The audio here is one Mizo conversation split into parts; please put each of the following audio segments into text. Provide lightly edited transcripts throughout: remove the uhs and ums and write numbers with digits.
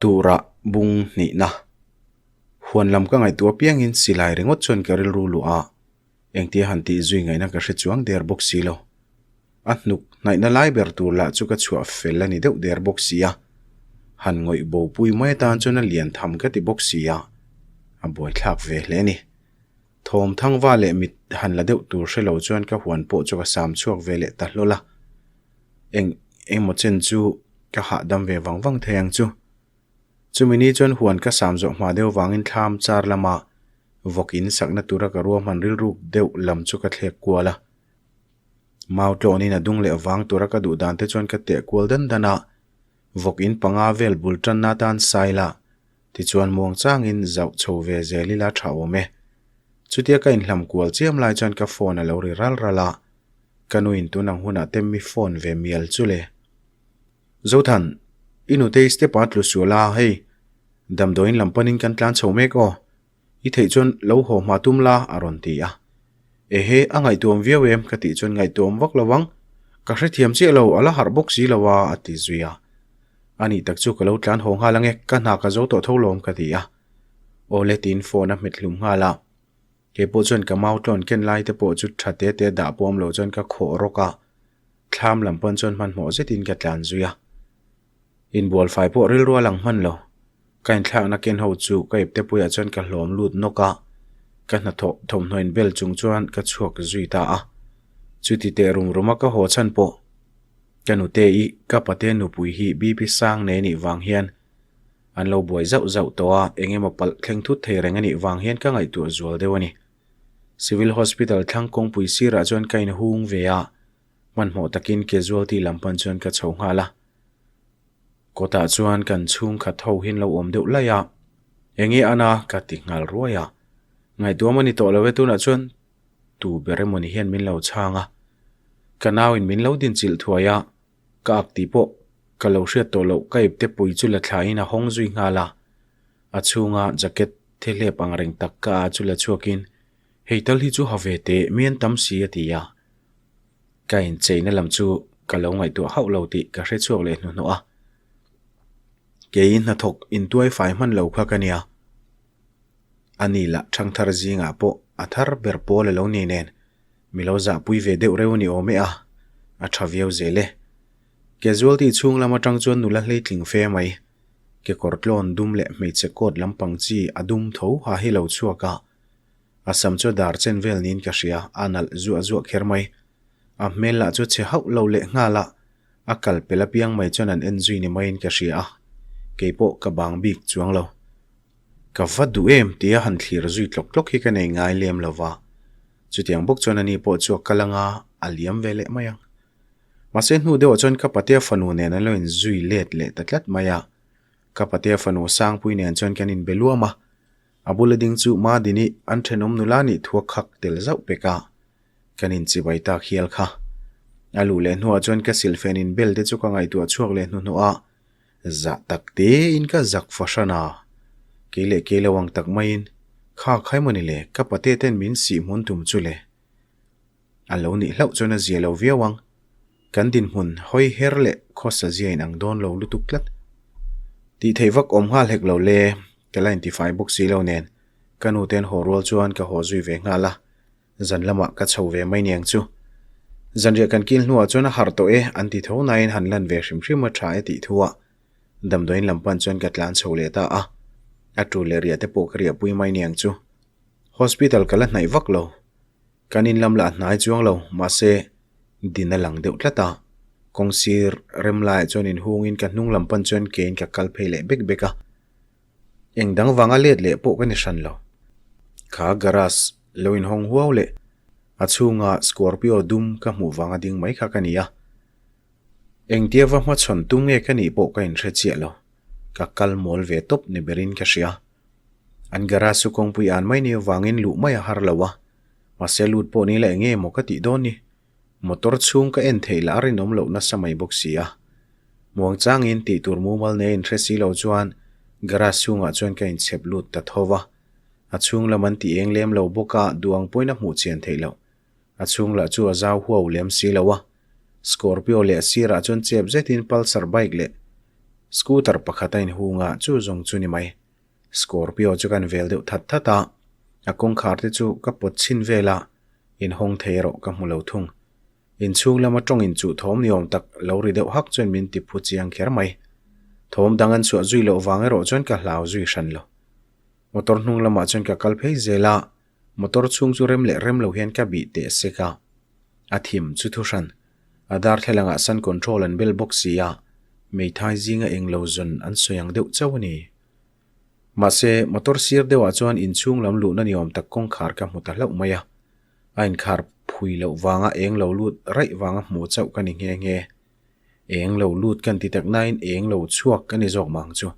Turah bung hnihna. Huan lam ka ngaihtuah apiangin silai ringawt chuan ka rilru luh a, engtia han tih zui ngaihna ka hre chuang der bawk si lo. A hnuk hnaihna lai ber tur lah chu ka chhuah fel a ni deuh der bawk si a, han ngawih bo pui mai atan chuan a lian tham ka ti bawk si a, a buaithlak ve hle a ni. Thawm thangva leh mit han la deuh tur hre lo chuan ka huan pawh chu ka sam chhuak ve leh ta hlawl a. Eng engmaw chen chu ka hahdam ve vang vang thei ang chu. Chumi ni chuan huan ka sam zawh hma deuh vangin thlam char lama vawk in sakna tura ka ruahman rilruk deuh lam chu ka thlek kual a. Mau tlawnin a dung leh vang tura ka duh dan te chuan ka teh kual dan dan a, vawk in panga vel bul tanna atan saila Tichuan muang changin zauh chho ve zel ila tha awm e. Chutia ka inhlam kual chiam lai chuan ka phone a lo ri ral ral a, ka nuin tun ang hunah te mi phone ve mial chu le. Zothan, i nutei step a tlu sual a, hei, damdawiin lam panin kan tlan chho mek aw. I theih chuan lo haw hma tum la, a rawn ti a. Ehe, a ngaihtuam viau em? ka tih chuan ngaihtuam vak lo ang. Ka hrethiam chiah lo, a la harh bawk si lo a, a ti zui a. A nih tak chu ka lo tlan haw nghal ange, ka hna ka zo tawh tho lawm ka ti a. Awle tiin phone a hmet hlum nghal a. Kei pawh chuan ka mau tlawn ken lai te pawh chu tha te te dah pawm lo chuan ka khawh rawk a. Thlam lam pawn chuan hmanhmawh zetin ka tlan zui a. Inbual fai pawh rilru a lang hman lo. Ka inthlakna ken ho chu ka iptepuiah chuan ka hlawm lut nawk a, ka hnathawh thawmhnaw inbel chung chuan ka chhuak zui ta a. Chuti teh rum ruma ka haw chhan pawh ka nute i ka pate nupui hi BP sang nei anih vang hian an lo buai zauh zauh tawh a, eng emaw palh thleng thut thei reng anih vang hian ka ngaihtuah zual deuh a ni. Civil Hospital thlang kawngpui sirah chuan ka inhung ve a, hmanhmawh takin casualty lam pan chuan ka chho nghal a. Kawtah chuan kan chhungkhat ho hian lo awm deuh laih a, enge ana ka ti nghal ruai a. Ngaihtuam a ni tawh lo e tunah chuan tu ber emawni hian min lo chhang a. Ka nauin min lo dinchilh thuai a, ka ak tih pawh ka lo hriat tawh loh ka ipte pui chu la thlain a hawng zui nghal a. A chhunga jacket thehlep ang reng tak ka a chu la chhuakin hei tal hi chu ha ve teh mian tam si a ti a. Ka incheina lam chu ka lo ngaihtuah hauh lo tih ka hre chhuak leh hnuhnawh a. Kei hnathawk intuai fai hman lo kha ka nia. A ni lah thangthar zingah pawh a thar ber pawl a lo ni nen mi lo zahpui ve deuh reuh a ni awm e a, a tha viau zel e. Casualty chhung lam atang chuan nula hleitling fe mai, kekawr tlawn dum leh hmeichhe coat lampang chi a dum tho ha hi lo chhuak a. A sam chu dar chen vel niin ka hria, a nalh zuah zuah kher mai. A hmel lah chu chhe hauh lo leh nghal a, a kal pel apiang mai chuan an en zui ni maiin ka hria a, kei pawh ka bang bik chuang lo. Ka va duh em tia han thlir zui tlawk tlawk hi ka nei ngai lem lo va, chutiang bawk chuan ani pawh chu a kal anga a liam ve leh mai ang. Mahse hnu deuhah chuan ka patea fanu nen an lo inzui let leh ta tlat mai a, ka patea fanu Sangpui nen chuan kan inbe luam a, A bula ding chu Madini an thenawm nula nih thu a khak tel zauh pek a, kan inchibai tak hial kha. A luh leh hnuah chuan ka silhfen in bel te chu ka ngaihtuah chhuak leh hnuhnawh a, zah tak tein ka zak fahran a. Kei leh kei lo ang tak maiin, Kha khai maw ni le, ka pate ten min sih hmun tum chu le. A lo nih hlauh chuan a zia lo viau ang. Kan dinhmun hawi her leh khawsa zia in ang dawn lo lutuk tlat. Tih theih vak awm nghal hek lo le, ka la intifai bawk si lo nen, ka nu ten haw rual chuan ka haw zui ve nghal a, zan lamah ka chho ve mai niang chu. Zanriah kan kil hnuah chuan a harh tawh e an ti tho nain han lan ve hrim hrim a tha e tih thuah damdawiin lam pan chuan ka tlan chho leh ta a, a tul leh riah te pawh ka riahpui mai niang chu. Hospital ka la hnaih vak lo. Kan in lam lah hnai chuang lo, mahse din a lang deuh tlat a. Kawng sir rem laiah chuan inhungin ka hnung lam pan chuan kein ka kal phei leh bek bek a. Eng dang vanga let leh pawh ka ni hran lo. Kha garage lo inhawng huau leh a chhunga Scorpio dum ka hmuh vanga ding mai kha ka ni a. Engtia va hmachhawn tum nge ka nih pawh ka inhre chiah lo. Ka kal mawl ve tawp ni berin ka hria. An garage chu kawngpui an mai ni avangin luh mai a har lo a. Mahse lut pawh ni la eng nge maw ka tih dawn ni? Motor chhung ka en theih lah a rinawm loh nasa mai bawk si a. Muang changin tih tur mumal nei inhre si lo chuan garage chhungah chuan ka inchhep lut ta tho va. A chhung lam an ti eng lem lo bawk a, duang pawhin a hmuh chian theih loh. A chhung lah chu a zau huau lem si lo a. Scorpio leh a sirah chuan chep zetin Pulsar bike leh. Scooter pakhat a inhung a, chu zawng chu ni mai. Scorpio chu kan vel deuh that that a, a kawngkhar te chu ka pawt chhin vel a, inhawng thei erawh ka hmu lo thung. Inchhung lama tawng inchuh thawm ni awm tak lo ri deuh hak chuan min ti phu chiang kher mai. Thawm dang an chhuah zui loh vang erawh chuan ka hlau zui hran lo. Motor hnung lamah chuan ka kal phei zel a, motor chhung chu rem leh rem lo hian ka bih teh sek a. A thim chu thu hran. A darthlalangah sun control an bel bawk si a, meithai zinga englo zawn an sawi ang deuh chauh a ni. Mahse, motor sir deuhah chuan inchhung lam luhna ni awm tak kawngkhar ka hmu ta hlauh mai a. A inkhar phui loh vanga eng lo lut raih vanga hmuh chauh ka ni nghe nghe. Eng lo lut kan ti tak nain eng lo chhuak ka ni zawk mang chu.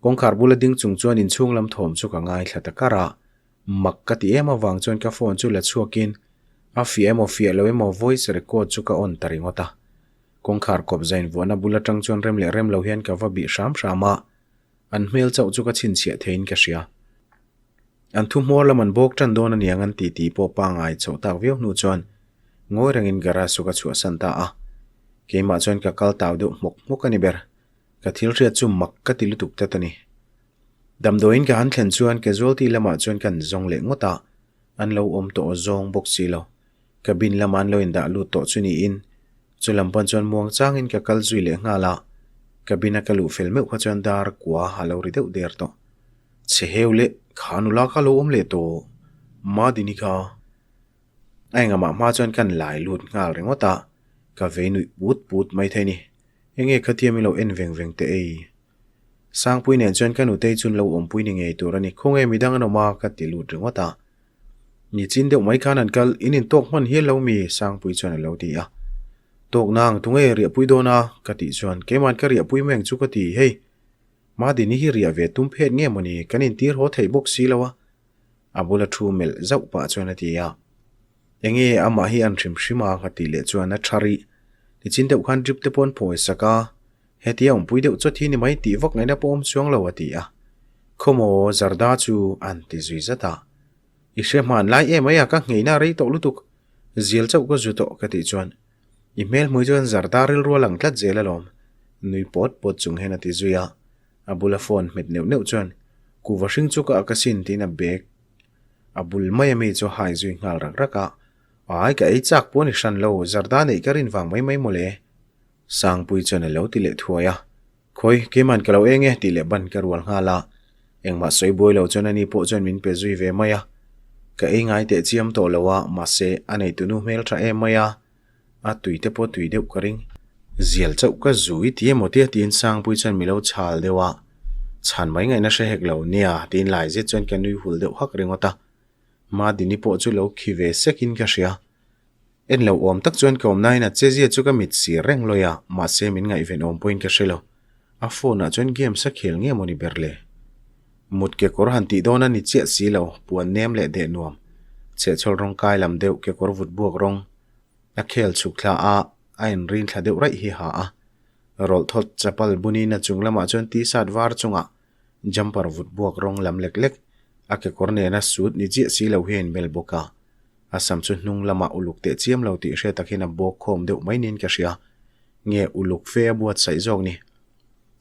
Kawngkhar bula ding chung chuan inchhung lam thawm chu ka ngaithla ta kar a, mak ka ti em avang chuan ka phone chu la chhuakin a fiah emaw fiah lo emaw voice record chu ka on ta ringawt a. Kawngkhar kawp zain vuahna bul atang chuan rem leh rem lo hian ka va bih hram hram a, an hmel chauh chu ka chhinchhiah theiin ka hria. An thu hmawr lam an bawk tan dawn aniang an titi pawh pangai chhoh tak viau hnu chuan ngawi rengin garage chu ka chhuahsan ta a. Keimah chuan ka kal tau deuh hmawk hmawk a ni ber. Ka thil hriat chu mak ka ti lutuk tlat a ni. Damdawiin ka han thlen chuan casualty lamah chuan kan zawng leh ngawt a, an lo awm tawh zawng bawk si lo. Cabin lamah an lo indah lut tawh chu niin chu lam pawn chuan muang changin ka kal zui leh nghal a, cabin a ka luh fel meuh kha chuan dar kua a lo ri deuh der tawh. Chhe heu leh kha nula kha lo awm leh tawh Madini kha. A engamah hma chuan kan lai lut nghal ringawt a, ka vei nuih put put mai thei ni. Enge khatia min lo en veng veng teh ei. Sangpui nen chuan ka nutei chun lo awmpui ni ngei tur a ni. Khawnge midang an awm a ka ti lut ringawt a. Ni chin deuh mai khan an kal, in intawk hman hial lo mi? Sangpui chuan a lo ti a. Tawk nang, tunge riahpui dawn a? ka tih chuan, Keiman ka riahpui mai ang chu ka ti, hei. Madini hi riah ve tum phet nge mawni, kan intir haw theih bawk si lo a. A bula thu melh zauh pah chuan a ti a. Enge amah hi an hrim hrim a ka tih leh chuan a tha rih. Nichin deuh khan drip te pawh an phawi sak a, hetia awmpui deuh chawt hi ni mai tih vak ngaihna pawh awm chuang lo a ti a. Khawmaw Zarda chu an ti zui zat a. I hre hman lai em mai a ka ngheina rei tawh lutuk, zial chauh ka zu tawh ka tih chuan i hmel hmui chuan Zarda rilru a lang tlat zel alawm nui pawt pawt chung hian a ti zui a. A bula phone hmet neuh neuh chuan kuhva hring chu ka ak asin tiin a bag a bul mai ami chu a hai zui nghal rak rak a, Ai ka ei chak pawh a ni hran lo, Zarda neih ka rin vang mai mai mawle. Sangpui chuan a lo ti leh thuai a, Khawi, keiman ka lo eng e tih leh ban ka rual nghal a, engmah sawi buai lo chuan ani pawh chuan min pe zui ve mai a, ka ei ngai teh chiam tawh lo a, mahse a neitunu hmel tha em mai a, A tui te pawh tui deuh ka ring. Zial chauh ka zui ti emaw tia tiin Sangpui chuan mi lo chhal deuh a, chhan mai ngaihna hre hek lo nia tiin lai zet chuan ka nui hul deuh hak ringawt a. Madini pawh chu lo khi ve sekin ka hria. En lo awm tak chuan ka awm nain a chezia chu ka mit sir reng lawi a, mahse min ngaihven awm pawhin ka hre lo. A phone ah chuan games a khel nge maw ni ber le? Mut kekawr han tih dawn a ni chiah si lo, puan nem leh deh nuam. Chhehchhawl rawng kai lam deuh kekawr vut buak rawng a khel chhuk thla a, a inrin thla deuh raih hi ha a. Rawlh thawt chapal bunin a chung lamah chuan t-shirt var chungah jumper vut buak rawng lam lek lek a kekawr nena suit ni chiah si lo hi a inbel bawk a. A sam chu hnung lamah uluk teh chiam lo tih hriat takin a bawk khawm deuh mai niin ka hria. Nge uluk fe a buatsaih zawk ni?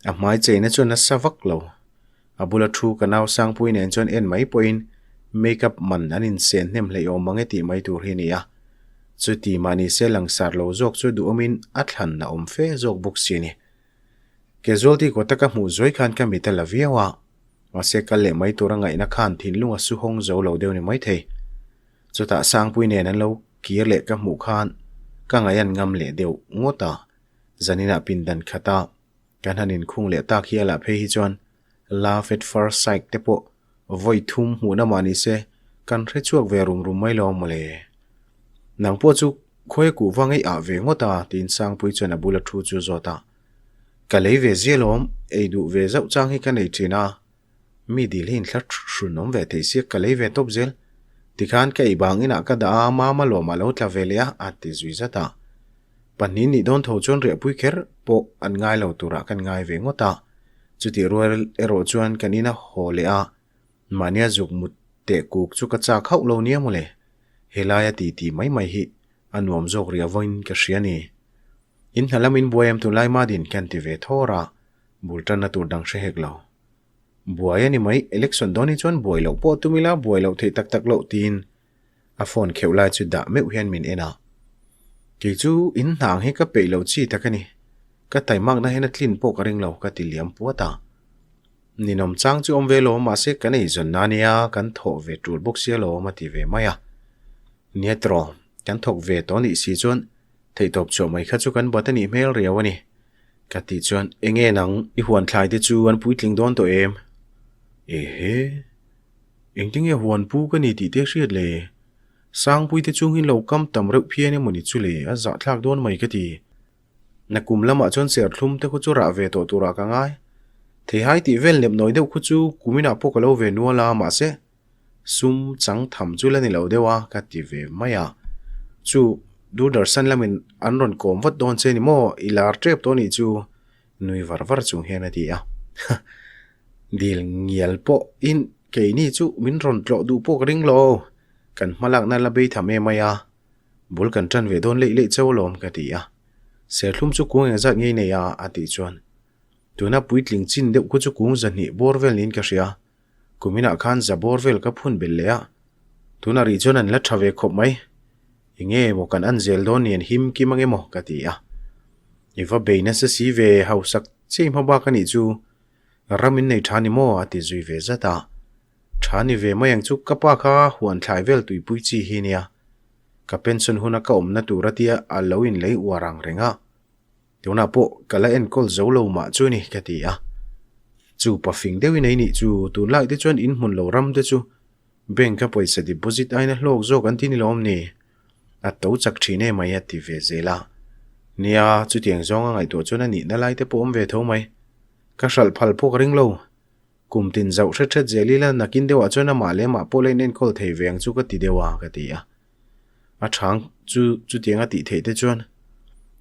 A hmai cheina chuan nasa vak lo. A bula thu ka nau Sangpui nen chuan en mai pawhin make up man an insen hnem hleih awm ang e tih mai tur hi a ni a. Chuti mahni se langsar lo zawk chu duhawmin a thlan a awm fe zawk bawk si a ni. Casualty kawta ka hmuh zuai khan ka mit a la viau a, mahse kal leh mai tura ngaihna khan thinlung a su hawng zo lo deuh ni maithei. Chutah Sangpui nen an lo kir leh ka hmuh khan ka ngaih an ngam leh deuh ngawt a. Zaninah pindan khata kan han inkhung leh tak hial ah phei hi chuan love at first sight te pawh vawi thum hmuhna mah ni se kan hre chhuak ve rum rum mai lo mawle. Nang pawh chu khawi kuhva ngei ah ve ngawt a tiin Sangpui chuan a bula thu chu zawt a. Ka lei ve zia lawm, ei duh ve zauh chang hi ka nei thin a. Mi dil hi inthla hrun awm ve thei sia ka lei ve tawp zel. Tikhan ka ei bang inah ka dah a, mama lawmah lo tla ve leh a, a ti zui zat a. Pahnih nih dawn tho chuan riahpui kher pawh an ngai lo turah kan ngai ve ngawt a. Chutih rual erawh chuan kan ina haw leh a, mahnia zuk mut teh kuk chu ka chak hauh lo nia mawle. Helaia ti ti mai mai hi a nuam zawk riah vawiin ka hria ni. In hna lam in buai em tunlai Madin kan ti ve thawr a. Bul tanna tur dang hre hek lo. Buai a ni mai, election dawn hi chuan buai loh pawh tum ila buai loh theih tak tak loh tiin a phone kheuh lai chu dah meuh hian min en a. Kei chu in hnang hi ka peih loh chi tak a ni, ka taimakna hian a tlin pawh ka ring lo ka ti liam puat a. Ninawm chang chu awm ve lo mahse kan eizawn na nia kan thawh ve tul bawk sia lo a ti ve mai a. Nia tiraw, kan thawk ve tawh nih si chuan theihtawp chhuah mai kha chu kan bat a nih hmel riau a ni. Ka tih chuan enge nang i huan thlai te chu an puitling dawn tawh em? Ehe! Engtinge huan pu ka ni tih te hriat le? Sangpui te chung hi lo kam tam reuh phian emaw ni chu le a zahthlak dawn mai ka ti. Nakum lamah chuan serthlum te khu chu rah ve tawh turah ka ngai. Theihai tih vel nep nawi deuh khu chu kuminah pawh ka lo ve nual a mahse sum chang tham chu la ni lo deuh a ka ti ve mai a. Chu Doordarshan lamin an rawn kawm vat dawn che ni maw i lar tep tawh nih chu nui var var chung hian a ti a. Dil ngial pawh in keini chu min rawn tlawh duh pawh ka ring lo kan hmalakna la bei tham em mai a. Bul kan tan ve dawn leih leih chauh alawm ka ti a. Serthlum chu kung engzat ngei nei a a tih chuan tuna puitling chin deuh khu chu kung zahnih bawr vel niin ka hria. Kuminah khan za bawr vel ka phun belh leh a. Tuna rih chuan an la tha ve khawp mai. Enge maw kan an zel dawn ni an him kim ange maw ka ti a. I va bei nasa si ve hausak chei hma bak a nih chu ram in nei tha ni maw a ti zui ve zat a. Tha ni ve mai ang chu ka pa kha huan thlai vel tuipui chi hi nia. Ka pension huna ka awmna tur a tia a lo inlei uar ang reng a. Tunah pawh ka la enkawl zo lo mah chu ni ka ti a. Chu pa fing deuhin ei nih chu tunlai te chuan in hmun lo ram te chu bank a pawisa deposit aina hlawk zawk an ti ni lawm ni? A to chak thin em mai a ti ve zel a. Nia chutiang zawnga ngaihtuah chuan a nihna lai te pawh awm ve tho mai. Ka hralh phal pawh ka ring lo. Kum tin zauh hret hret zel ila nakin deuhah chuan amah leh amah pawh la inenkawl thei ve ang chu ka ti deuh a ka ti a. A chhang chu chutiang a tih theih te chuan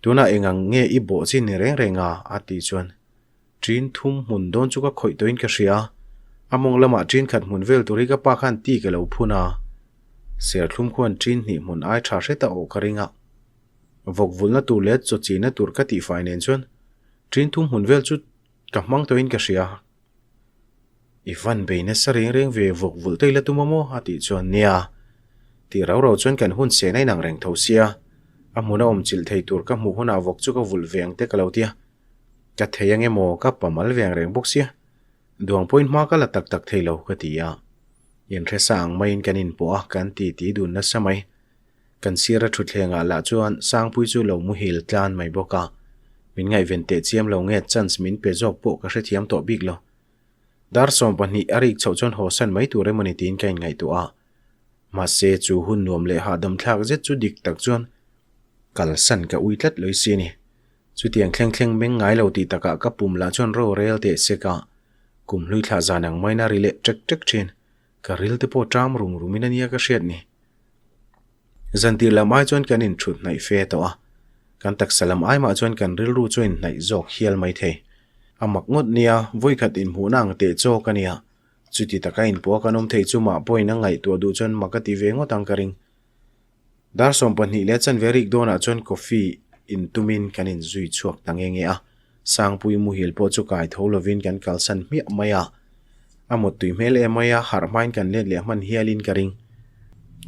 tunah eng ang nge i bawh chin ni reng reng a a tih chuan ṭin thum hmun dawn chu ka khawih tawhin ka hria a, a mawng lamah ṭin khat hmun vel tur hi ka pa khan ti ka lo phun a, serthlum khuan ṭin hnih hmun ai ṭha hret a awh ka ring a. Vawk vulhna tur leh chaw chihna tur ka tihfai nen chuan ṭin thum hmun vel chu ka hmang tawhin ka hria. I van bei nasa reng reng ve vawk vulh te ila tum a maw? a tih chuan nia. Tih rau rau chuan kan hun sehna inang reng tho sia. A hmun a awm chilh thei tur ka hmuh hunah vawk chu ka vulh ve ang te ka lo tia. Ka thei ang emaw ka pamal ve ang reng bawk sia. Duang pawhin hma ka la tak tak thei lo ka ti a. Inhresa ang maiin kan inpawh a kan ti ti dun nasa mai. Kan sira thutthlengah lah chuan Sangpui chu lo muhil tlan mai bawk a, min ngaihven teh chiam lo nge chance min pe zawk pawh ka hrethiam tawh bik lo. Dar 20 a rik chhoh chuan haw san mai tur emawni tiin ka inngaihtuah a, mahse chu hun nuam leh hahdam thlak zet chu dik tak chuan kalsan ka ui tlat lawih si a ni. Chutiang thleng thleng meng ngai lo tih takah ka pum lah chuan ro rel teh sek a, kum hlui thlah zan ang maiin a ri leh ṭek ṭek ṭhin. Ka ril te pawh ṭam rum rumin a nia ka hriat ni. Zantir lam ai chuan kan inthut hnaih fe tawh a, kan taksa lam ai mah chuan kan rilru chu a inhnaih zawk hial mai thei. A mak ngawt nia, vawikhat inhmuhna ang teh chawk a nia. Chuti taka inpawh a kan awm thei chu mah pawhin a ngaihtuah duh chuan mak a ti ve ngawt ang ka ring. Dar 20 leh chanve rik dawnah chuan coffee in tumin kan inzui chhuak ta nge nge a, Sangpui muhil pawh chu kai tho lovin kan kalsan hmiah mai a. A mawttui hmel em mai a, harh hmain kan let leh hman hialin ka ring.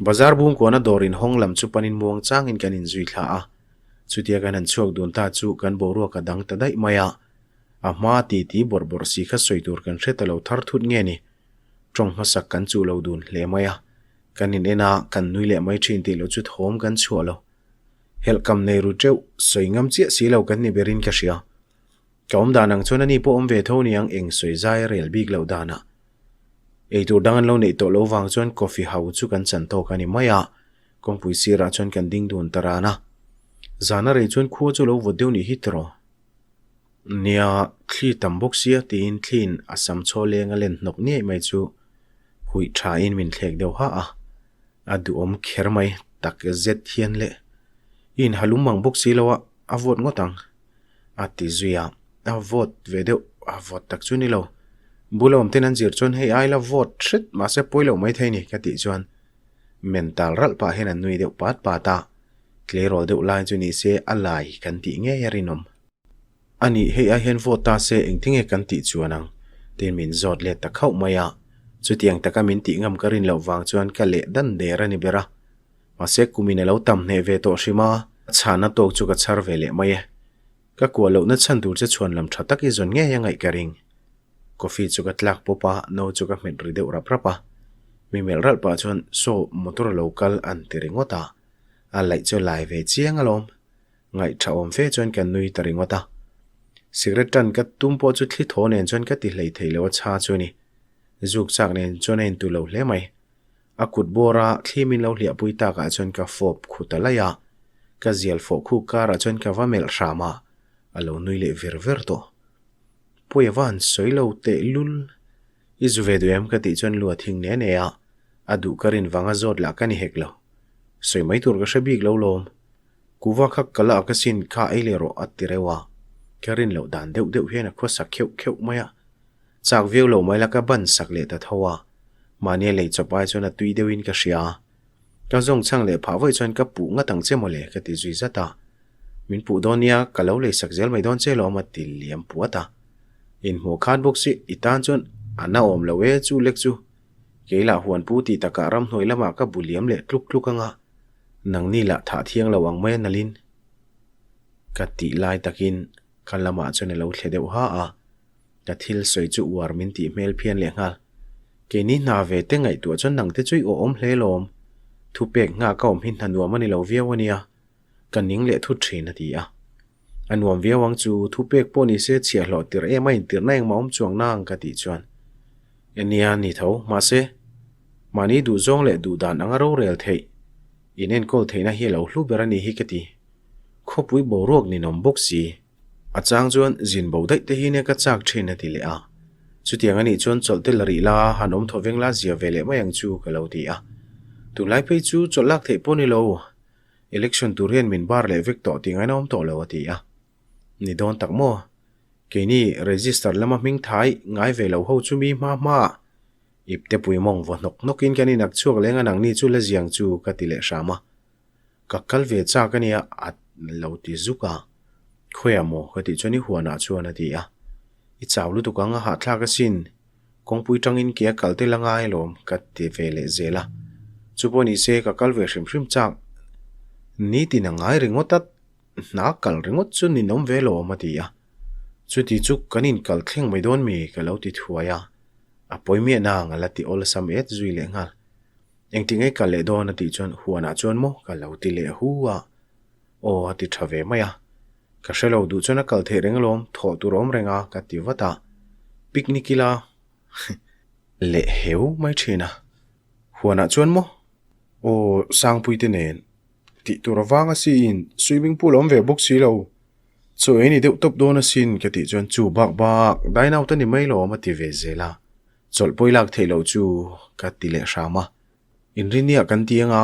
Bazar bungkuana dawr inhawng lam chu panin muang changin kan inzui thla a. Chutia kan han chhuak dun ta chu kan boruak a dang ta daih mai a. A hma titi bawrh bawrh si kha sawi tur kan hre ta lo thar thut nge ni. Tawng hmasak kan chuh lo dun hle mai a. Kan in en a, kan nui leh mai thin tih loh chu thawm kan chhuah lo. Helhkam nei ru teuh, sawi ngam chiah si lo kan ni berin ka hria. Ka awm dan ang chuan ani pawh awm ve tho niang eng sawi zai a rel bik loh danah. Eitur dang an lo neih tawh lo vang chuan coffee ho chu kan chan tawk a ni mai a, kawngpui sirah chuan kan ding dun ta ran a. Zan a rei chuan khua chu lo vawt deuh nih hi tiraw? Nia, thli tam bawk sia tiin thliin a sam chhaw leng a len hnawk niaih mai chu huih thain min thlek deuh ha a. A duhawm kher mai tak zet hian le. I inhalum mang bawk si lo a, a vawt ngawt ang. A ti zui a, a vawt ve deuh, a vawt tak chu ni lo. Bula awm ten an zir chuan hei ai la vawt hret mahse pawi loh mai thei ni ka tih chuan mental ralh pah hian an nui deuh pat pat a, tleirawl deuh lai chu ni se a lai kan tih ngei a rinawm. A nih, hei ai hian vote ta se engtinge kan tih chuan ang? Tiin min zawt let ta khauh mai a. Chutiang taka min tih ngam ka rin loh vang chuan ka leh dan der a ni ber a. Mahse kumin a lo tam hneh ve tawh hrim a, a chhahna tawk chu ka chhar ve leh mai e. Ka kuah lohna chhan tur che chhuan lam tha tak i zawn ngei a ngaih ka ring. Coffee chu ka tlak pawp a, no chu ka hmet ri deuh rap rap a. Mi melh ralh pah chuan, Saw, motor a lo kal an ti ringawt a. A laih chu a lai ve chiang alawm. Ngaih tha awm fe chuan ka nui ta ringawt a. Cigarette tan ka tum pawh chu thli thaw nen chuan ka ti hlei thei lo a chha chu a ni. Zuk chak nen chuan a intu lo hle mai. A kut bawr a thli min lo hliahpui takah chuan ka fawp khu ta laih a. Ka zial fawh khuk karah chuan ka va melh hram a, a lo nui leh ver ver tawh. Pawi a va han sawi lo teh lul. I zu ve duh em ka tih chuan lu a thing ne ne a, a duh ka rin vanga zawt lah ka ni hek lo. Sawi mai tur ka hre bik lo lawm. Kuva kha ka la ka sin kha ei leh rawh a ti reuh a, ka rin loh dan deuh deuh hian a khuasak kheuh kheuh mai a. Chak viau lo mai la ka ban sak leh ta tho a, mahnia lei chawp ai chuan a tui deuhin ka hria a. Ka zawng chhang leh phah vawi chuan ka puh ngat ang che mawle ka ti zui zat a. Min puh dawn nia, ka lo lei sak zel mai dawn che lawm a ti liam puat a. Inhmuh khan bawk si, i tan chuan a na awm lo e chu lek chu. Kei lah huan pu tih takah ramhnuai lamah ka bu liam leh tluk tluk anga nangni lah thah thiang lo ang mai a nalhin ka tih lai takin ka lamah chuan a lo thle deuh ha a, ka thil sawi chu uar min tih hmel phian leh nghal. Keini hna ve te ngaihtuah chuan nangte chu i awhawm hle lawm, thupek nghak a awm hi hna nuam a ni lo viau a nia, ka ning leh thut thin a ti a. A nuam viau ang chu, thu pek pawh ni se chhiahhlawh tirh em a intirhna engmah awm chuang na ang ka tih chuan. E nia, ni tho, mahse, mahni duhzawng leh duhdan anga rorel theih, in enkawl theihna hi a lo hlu ber a ni hi ka ti. Khawpui boruak ninawm bawk si. A chang chuan zin bo daih te hi nia ka chak thin a ti leh a. Chutiang a nih chuan chawlh te la rih la, han awm thaw veng la zia ve leh mai ang chu ka lo ti a. Tunlai phei chu chawlh lak theih pawh ni lo. Election tur hian min bar leh vek tawh tih ngaina awm tawh lo a ti a. Ni dawn tak maw? Keini register lama hming thai ngai ve lo ho chu mi hma hma ah ipte pui mawng vaw hnawk hnawk in kan inak chhuak leng a nangni chu la ziang chu ka ti leh hram a. Ka kal ve chak a nia a lo ti zuk a. Khawiah maw ka tih chuan i huanah chuan a ti a. I chau lutuk ang a hahthlak asin. Kawngpui tangin ke a kal tel a ngai alawm ka ti ve leh zel a. Chu pawh ni se ka kal ve hrim hrim chak. Nitin a ngai ringawt a, hna kal ringawt chu ninawm ve lawm a ti a. Chuti chu kan inkal thleng mai dawn mi ka lo ti thuai a. A pawi miah nang a la ti awlsam et zui leh nghal. Engtin nge kal leh dawn a tih chuan huanah chuan maw ka lo ti leh hu a. Aw a ti tha ve mai a. Ka hre lo duh chuan a kal theih reng alawm, thawh tur a awm reng a ka ti vat a. Picnic ila leh heu mai thin a. Huanah chuan maw? Aw Sangpui te nen tih tur avang a siin swimming pool a awm ve bawk si lo. Chaw ei ni deuh tawp dawn asin ka tih chuan chu bak bak dine out a ni mai lawm a ti ve zel a. Chawlh pawi lak theih loh chu ka ti leh hram a. Inrinniah kan ti anga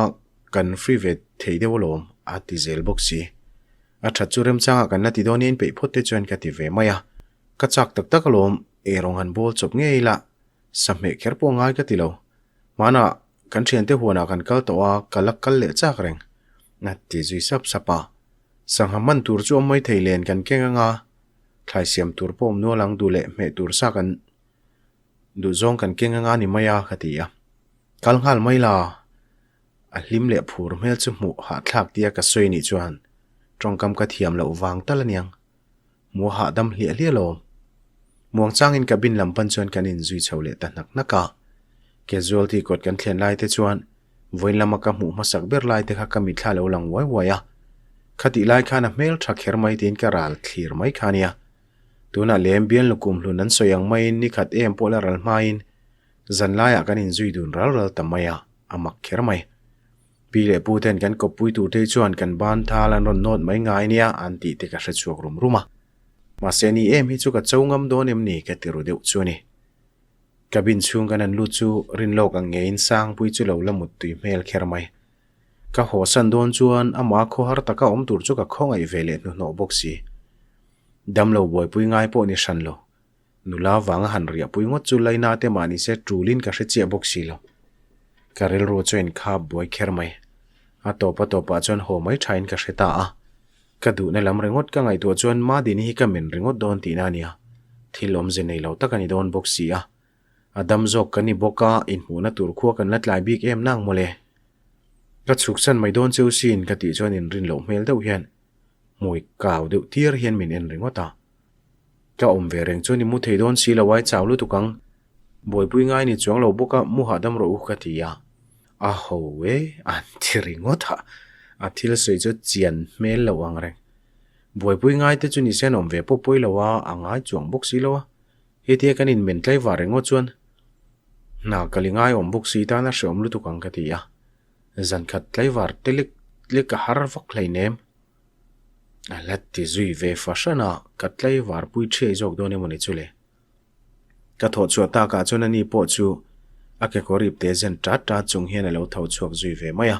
kan free ve thei deuh alawm a ti zel bawk si. A that chu remchangah kan la ti dawn nia inpeih phawt te chuan ka ti ve mai a. Ka chak tak tak alawm, eirawng han bawl chawp ngei ila sahmeh kher pawh ngai ka ti lo. Hmanah kan thiante huanah kan kal tawh a, ka la kal leh chak reng a ti zui sap sap a. Sangha man tur chu awm mai thei len kan keng anga thlai siam tur pawh awm nual ang duh leh hmeh tur sa kan Duhzawng kan keng anga ni mai a ka ti a. Kal nghal mai la, a hlim leh phur hmel chu hmuh hahthlak tia ka sawi nih chuan tawngkam ka thiam loh vang tal aniang. Hmuh a hahdam hliah hliah lo. Muang changin cabin lam pan chuan kan inzui chho leh ta hnak hnak a. Casualty kawt kan thlen lai te chuan vawiin lama ka hmuh hmasak ber lai te kha ka mitthla lo lang uai uai a. Khatih lai khan a hmel tha kher mai tiin ka ral thlir mai kha ania. Tunah lem bial nukum hlun an sawi ang maiin ni khat em pawh la ral hmain zan laiah kan inzui dun ral ral ta mai a, a mak kher mai. Pi leh pu ten kan kawppui tur te chuan kan ban thal an rawn nawt mai ngai nia an tih te ka hre chhuak rum rum a. Mahse ni em hi chu ka cho ngam dawn em ni ka ti ru deuh chu a ni. Cabin chhung kan han lut chu rinlawk ang ngeiin Sangpui chu lo la muttui hmel kher mai. Ka hawsan dawn chuan amah khawhar taka awm tur chu ka khawngaih ve leh hnuhnawh bawk si. Damlo buaipui ngai pawh ni hran lo. Nula vanga han riahpui ngawt chu Laina te mah nise tulin ka hre chiah bawk si lo. Ka rilru chu a inkhap buai kher mai. A tawp a tawpah chuan haw mai thain ka hre ta a. Ka duhna lam ringawt ka ngaihtuah chuan Madini hi ka men ringawt dawn tihna a nia. Thil awmze nei lo tak a ni dawn bawk si a. A dam zawk kan ni bawk a, inhmuhna tur khua kan la tlai bik em nang mawle. Ka chhuksan mai dawn cheu sin ka tih chuan inrin loh hmel deuh hian hmui kau deuh tir hian min en ringawt a. Ka awm ve reng chuan i mu thei dawn si lo ai chau lutuk ang. Buaipui ngai ni chuang lo bawk a, mu hahdam rawh u ka ti a. A ho e, an ti ringawt a. A thil sawi chu chian hmel lo ang reng. Buaipui ngai te chu ni se an awm ve pawh pawi lo a, a ngai chuang bawk si lo a. Hetia kan inmen tlaivar ringawt chuan hna ka li ngai awm bawk si tan a hreawm lutuk ang ka ti a. Zan khat tlaivar te lek lek a har vak hleinem. A la ti zui ve fahran a, ka tlaivar pui ṭhiai zawk dawn emawni chu le. Ka thawh chhuah takah chuan ani pawh chu a kekawr ip te zen ṭat ṭat chung hian a lo tho chhuak zui ve mai a.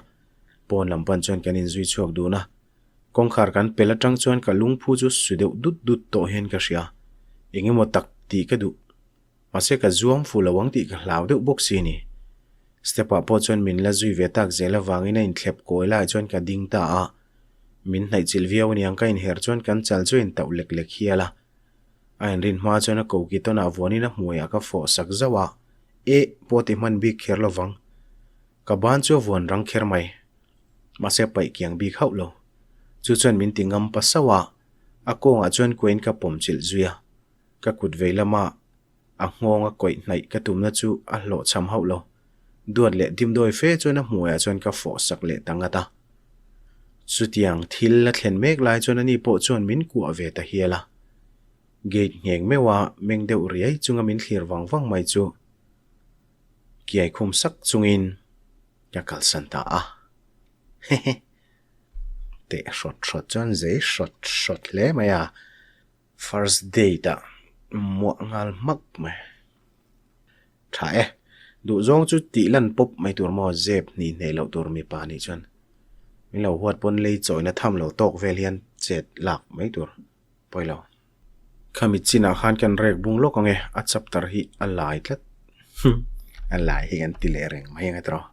Pawn lam pan chuan kan inzui chhuak dun a. Kawngkhar kan pel atang chuan ka lungphu chu su deuh dut dut tawh hian ka hria. Eng emaw tak tih ka duh. Mahse ka zuam fu lo ang tih ka hlau deuh bawk si ni. Step ah pawh chuan min la zui ve tak zel avangin a inthlep kawi lai chuan ka ding ta a. Min hnaihchilh viau aniang ka inher chuan kan chal chu a intauh lek lek hial a. A inrin hma chuan a koki tawnah vuanin a hmuaiah ka fawh sak zauh a, Eh! pawh ti hman bik kher lovang. Ka ban chu a vuan rang kher mai. Mahse a paih kiang bik hauh lo. Chu chuan min ti ngam pa sauh a, a kawngah chuan kuain ka pawm chilh zui a. Ka kut vei lama a nghawng a kawih hnaih ka tumna chu a hlawhchham hauh lo. Duat leh dimdawi fe chuan a hmuaiah chuan ka fawh sak leh ta ngat a. Chutiang thil la thlen mek lai chuan ani pawh chuan min kuah ve ta hial a. Gate ngheng meuh a meng deuh riai chunga min thlir vang vang mai chu kiai khum sak chungin ka kalsan ta a. Hehe. Teh hrawt hrawt chuan zei hrawt hrawt hle mai a. First date ah muah nghal hmak mai. Tha e. Duh zawng chu tih lan pawp mai tur maw zep hnih hneih loh tur mipa nih chuan min lo huat pawn lei chawina tham lo tawk vel hian chet lak mai tur pawi lo. Khami chinah khan kan rek bung lawk ang e, a chapter hi a lai tlat. A lai hi kan ti leh reng mai ang e tawh.